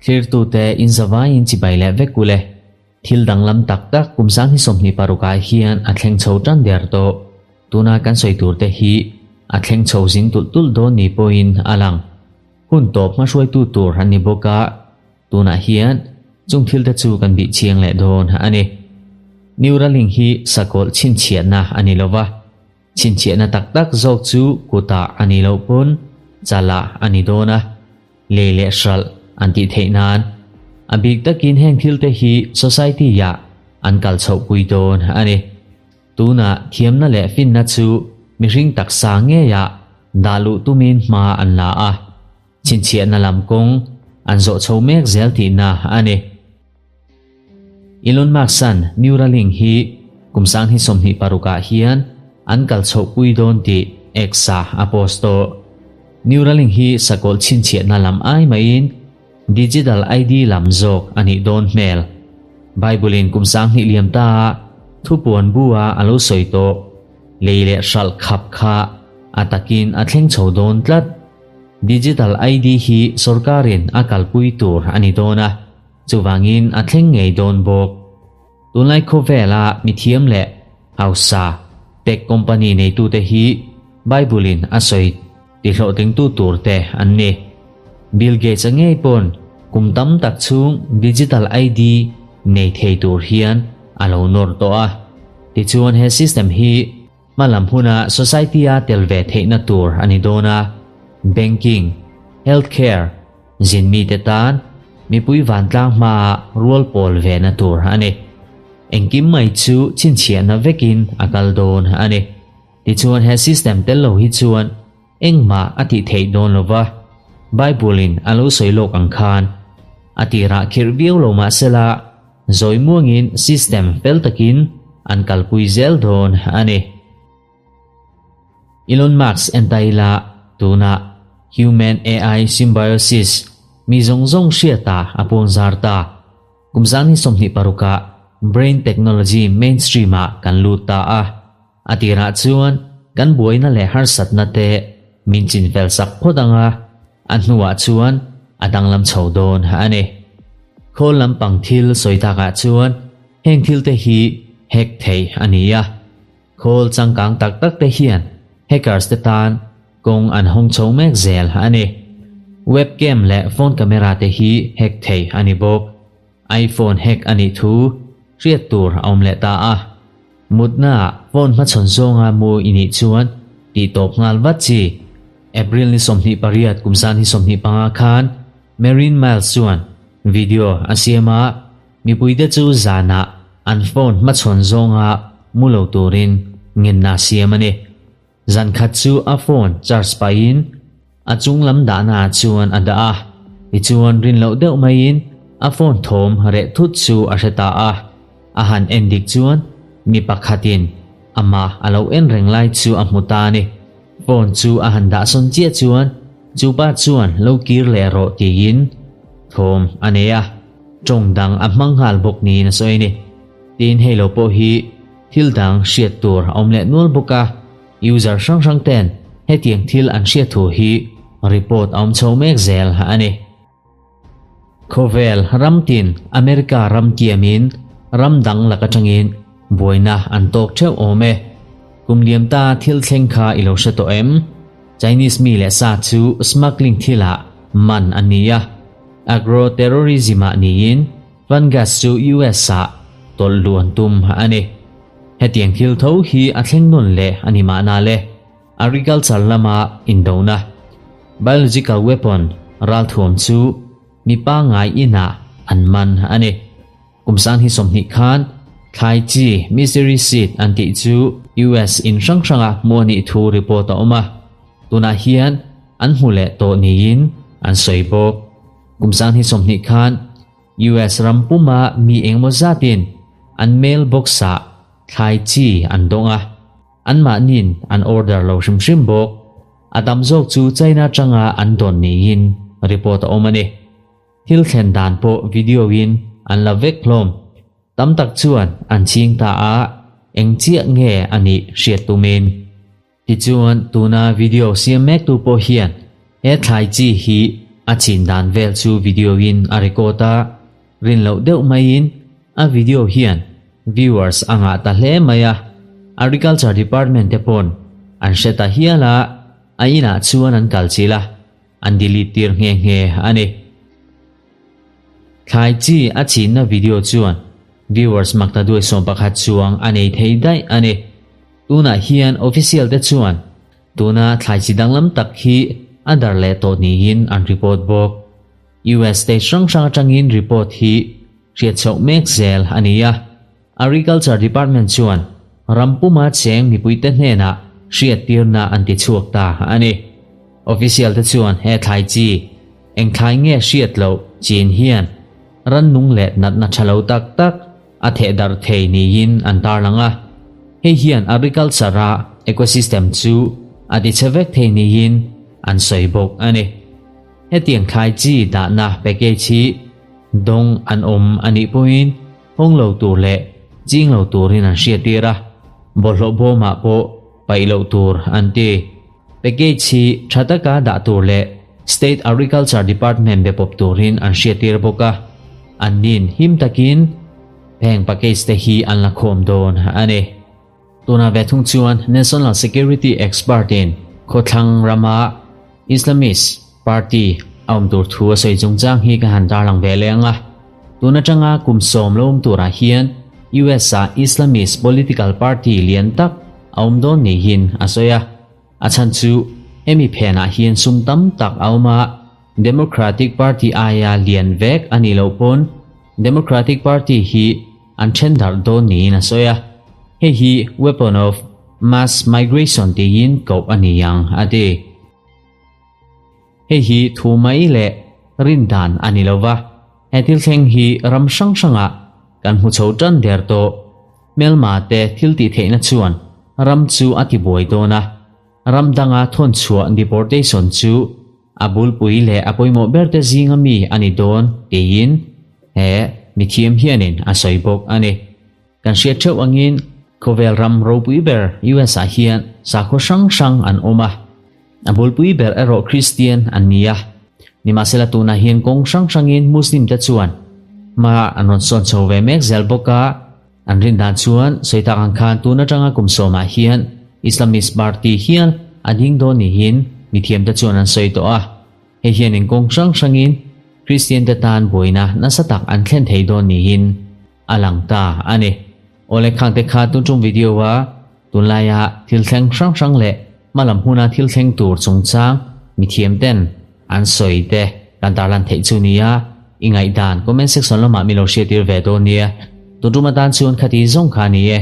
Thlirtute inzavaiin chibai leh vek ule. Thil danglam tak tak kum 2026 ah hian a thleng chho tan der tawh. Tuna kan sawi tur te hi a thleng chho zing tulh tulh dawn ni pawhin a lang. Hun tawp hmahruaitu tur an ni bawk a, tunah hian chung thil te chu kan bih chiang leh dawn a ni. Neuralink hi sakawlh chhinchhiahna a ni lova, chhinchhiahna tak tak zawk chu kutah a nih loh pawn chalah a ni dawn a, lei leh hralh an tih theih nan a bik takin heng thil te hi society ah an kal chhoh pui dawn a ni. Tunah thiamna leh finna chu mihring taksa ngeiah dah luh tumin hma an la a, chhinchhiahna lam kawng an zawh chho mek zel tihna a ni. Elon Musk-a'n Neuralink hi kum 2026 ah hian an kal chhohpui dawn tih X-ah a post tawh. Neuralink hi sakawlh chhinchhiahna lam ai maiin Digital ID lam zawk a nih dawn hmel. Bible-in kum 2000 liam ta a thupuan bu-a a lo sawi tawh lei leh hralh khap kha a takin a thleng chho dawn tlat. Digital ID hi sorkarin a kalpui tur a ni dawn a, chuvangin a thleng ngei dawn bawk. Tunlai khawvela mithiam leh hausa tech company neitute hi Bible-in a sawi tihlawhtlingtu turte an ni. Bill Gates-a ngei pawn kum tam tak chhung digital ID nei thei tur hian a lo nawr tawh a. Tichuan he system hi hmalam huna society-a tel ve theihna tur a ni dawn a, banking, healthcare, zin mite tan mipui vantlang hmaa rual pawl vena tur a ni. Engkim mai chu chhinchhiahna vekin a kal dawn a ni. Tichuan he system tel lo hi chuan engmah a tih theih dawn lo va, Bible-in a lo sawi lawk ang khan a tirah khirh viau lo mah sela zawi muangin system fel takin an kalpui zel dawn a ni. Elon Musk entaila tuna Human AI Symbiosis mi zawng zawng hriata a puangzar ta. Kum 2026 ah Brain Technology mainstream ah kan lut ta a, a tirah chuan kan buaina leh harsatna te min chinfel sak phawt ang a, a hnuah chuan a danglam chho dawn a ni. Khawl lampang thil sawi takah chuan heng thil te hi hack theih a ni a, khawl changkang tak tak te hian hackers te tan kawng an hawng chho mek zel a ni. Webcam leh phone camera te hi hack thei a ni bawk. iPhone hack a nih thu hriat tur a awm leh ta a. Mutna ah phone hmachhawn zawnga mu i nih chuan tih tawp nghal vat chi. April ni 28 kum 2025 khan Marin Miles chuan video a siam a, mipuite chu zanah an phone hmachhawn zawnga mu lo turin ngenna siam a ni. Zan khat chu a phone charge pahin a chung lam dahna ah chuan a dah a, tichuan rin loh deuh maiin a phone thawm reh thut chu a hre ta a, a han en dik chuan mi pakhatin amah a lo en reng lai chu a hmu ta a ni. Phone chu a han dah sawn chiah chuan chu pa chuan lo kir leh rawh tiin thawm a nei a, tawng dang a hmang nghal bawk niin a sawi a ni. Tin hei lo pawh hi Thil dang hriat tur a awm leh nual bawk a, user hrang hrang ten hetiang thil an hriat thu hi report a awm chho mek zel a ni. Khawvel ram tin America ram tiamin ram dang lak atangin buaina an tawk theuh awm e. Kum liam ta thil thleng kha i lo hre tawh em? Chinese mi leh sa chu smuggling thilah man an ni a, agro-terrorism ah niin Fungus chu US ah tawlh luh an tum a ni. Hetiang thil tho hi a thleng nawn leh a ni mahna le. Agriculture lama indona, biological weapon, ralthuam chu mi pangngai inah an man a ni. Kum 2020 khan thlai chi mystery seed an tih chu US in hrang hranga hmuh a nih thu report a awm a. Tunah hian an hmu leh tawh niin an sawi bawk. Kum 2020 khan US ram puma mi engemaw zatin an mail box-ah thlai chi an dawng a, anmahniin an order lo hrim hrim bawk. A tam zawk chu China atanga an dawn niin report a awm a ni. Thil thlen dan pawh video-in an la vek hlawm. Tam tak chuan an ching ta a, eng chiah nge a nih hriat tumin. Tichuan, tuna video siam mektu pawh hian He thlai chi hi a chin dan vel chu video in a record a, rin loh deuh maiin a video hian viewers a ngah ta hle mai a, Agriculture Department te pawn an hre ta hial a, a inah chuan an kal chilh a, an delete tir nghe nghe a ni. Thlai chi a chinna video chuan viewers makta duai 11 chuang a nei thei daih a ni. Tunah hian official te chuan tuna thlai chi danglam tak hi a darh leh tawh niin an report bawk. US state hrang hrang atangin report hi hriat chhoh mek zel a ni a. Agriculture Department chuan ram puma cheng mipuite hnenah hriattirna an ti chhuak ta a ni. Official te chuan he thlai chi eng thlai nge hriat loh chin hian rannung leh natna tha lo tak tak a theh darh thei niin an tarlang a. Hei hian agriculture a ecosystem chu a ti chhe vek thei niin an sawi bawk a ni. Hetiang thlai chi dahna package hi dawng an awm a nih pawhin hawng lo tur leh ching lo turin an hriattir a, bawlhhlawh bawmah pawh paih loh tur an ti. Package hi tha taka dah tur leh State Agriculture Department be pawp turin an hriattir bawk a, an nin him takin heng package te hi an la khawm dawn a ni. Tuna ve thung chuan National Security Expert in khawthlang rama Islamist Party a awm tur thu a sawi chungchang hi ka han tarlang ve leh ang a. Tun atanga kum 10 lo awm turah hian US ah Islamist political party lian tak a awm dawn niin a sawi a. A chhan chu hemi phenah hian sum tam tak a awm a, Democratic Party aia lian vek a nih loh pawn Democratic Party hi an then darh dawn niin a sawi a. Hei hi weapon of mass migration tiin koh a ni ang a ti. Hei hi thu mai leh rin dan a ni lo va, he thil thleng hi ram hrang hrangah kan hmu chho tan der tawh. Hmelma te thil tih theihna chuan ram chu a ti buai dawn a, ram danga thawn chhuah deportation chu a bulpui leh a pawimawh ber te zinga mi a ni dawn tiin he mithiam hianin a sawi bawk a ni. Kan hriat theuh angin khawvel ram ropui ber US ah hian sakhaw hrang hrang an awm a, a bulpui ber erawh Kristian an ni a. Nimahsela tunah hian kawng hrang hrangin Muslim te chuan hma an rawn sawn chho ve mek zel bawk a, an rin dan chuan sawi tak ang khan tun atanga kum 10 ah hian Islamist party hial a ding dawn niin mithiam te chuan an sawi tawh a. Hei hianin kawng hrang hrangin Kristian te tan buaina nasa tak an thlen thei dawn niin a lang ta a ni. Awle khang te kha tun tum video a tunlaia thil thleng hrang hrang leh hmalam huna thil thleng tur chungchang mithiam ten an sawi te kan tarlan theih chu nia i ngaihdan comment section lamah min lo hriattir ve dawn nia. Tun tum atan chuan khati zawng kha a ni e.